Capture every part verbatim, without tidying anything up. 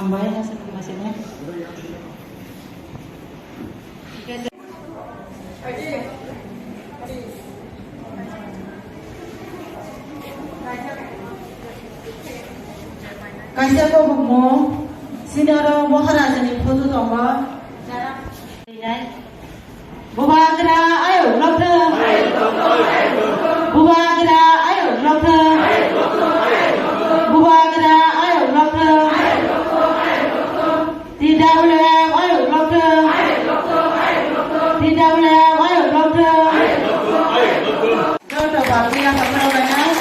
Bai, hasan masih. Kaisa kobokmo senior Maharajani photo tongo. Bubagra ayuk lokthwng. Bubagra ayuk lokthwng. Bubagra ayuk lokthwng. T W F ayuk lokthwng. T W F ayuk lokthwng. Joto party-no haphano bainai.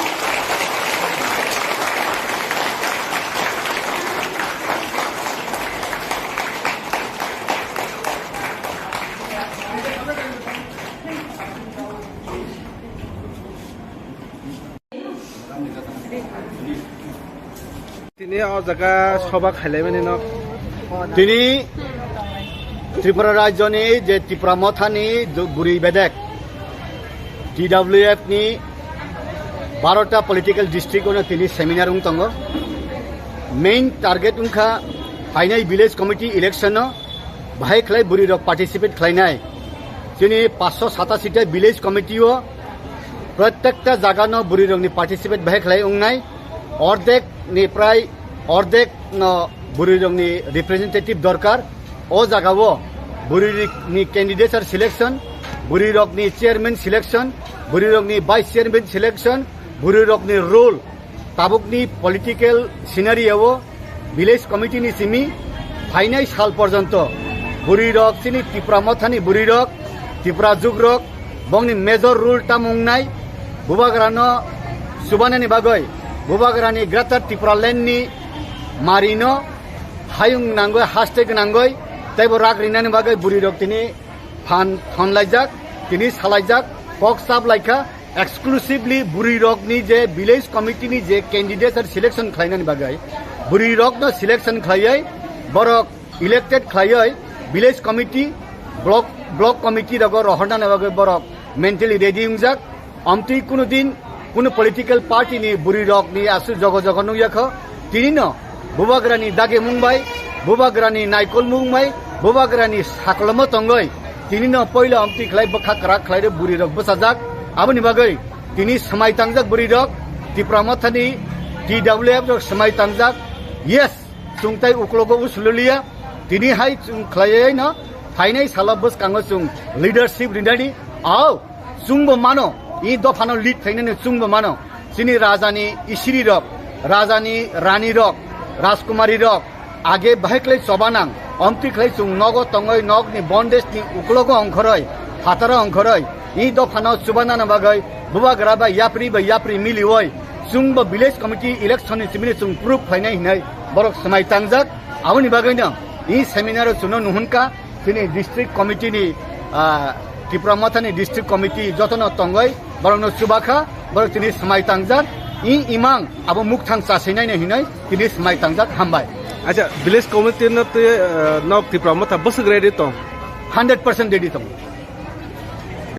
Tini o jaga soba khailaimani no. Tini Tripura rajyoni je Tipra Mothani du-, bwrwi bedek T W F ni barota political district ono tini seminar wng tongo. Main target wngkha phainai village committee election no bahai khlai bwrwi rok participate khlainai. Chini paanch sho satasita village committee o prottekta jaga no bwrwi rok ni participate bahai khlai wngnai. Ordek ni prai ordek no bwrwi rok ni representative dorkar. O jaga o bwrwi ni candidature selection, bwrwi rok ni chairman selection, bwrwi rok ni vice chairman selection, bwrwi rok ni role. Tabukni political scenario o village committee ni simi phainai sal porjonto bwrwi rok chini Tipra Mothani bwrwi rok, Tipra juk rok, bongni major role tamo wngnai, bubagrano chubanani bagwi, bubagrani Greater Tipraland ni marino hayung nangwi haste gwnangwi teibo rak rinani bagwi bwrwi rok tini phan thonlaijak, tini salaijak, kok sap laikha, exclusively bwrwi rokni je village committee ni je candidate selection khlainani bagwi, bwrwi rokno selection khlaiwi, borok elected khlaiwi, village committee, block, block committee rogo rohornani bagwi borok mentally ready wngjak. Amtwi kunu din kunu political party ni bwrwi rok ni asu jogo jogo nukya kho. Tini no bubagra ni dagi mung bai, bubagra ni naikol mung bai, bubagra ni saklomo tongoi. Tini no poila amtwi khlai bwkha kwrak khlai rw bwrwi rok bwsajak. Aboni bagwi tini swmai tangjak bwrwi rok, Tipra Motha ni T W F rok swmai tangjak. Yes, chwng tai uklogo usululiya. Tini hai chwng khlaiwi no phainai salo bwskango chwng leadership rinani. Au, chwngbo mano, i dophano lead khlainani chwngbo mano. Chini rajani isiri rok, rajani rani rok, rajkumari rok, age bahai khlai chobanang, omtwi khlai chwng nogo tongoi nokni bondage ni uklogo ongkhoroi, phataro ongkhoroi, i dophano chubanani bagwi bubagra bai yapri bai yapri milioi, chwngbo village committee election ni simini chwng proof khlainai hinai borok swmai tangjak. Aboni bagwino i seminar o chwngno nuhunka, chini district committee ni, ah, Tipra Motha ni district committee jotono tongoi, borokno chubakha, borok tini swmai tangjak, i imang abo mukthang chasinai no hinoi tini swmai tangjak, hambai. Acha, village committee no twi, ah, nok Tipra Motha bwswk ready tong? Hundred percent ready tong.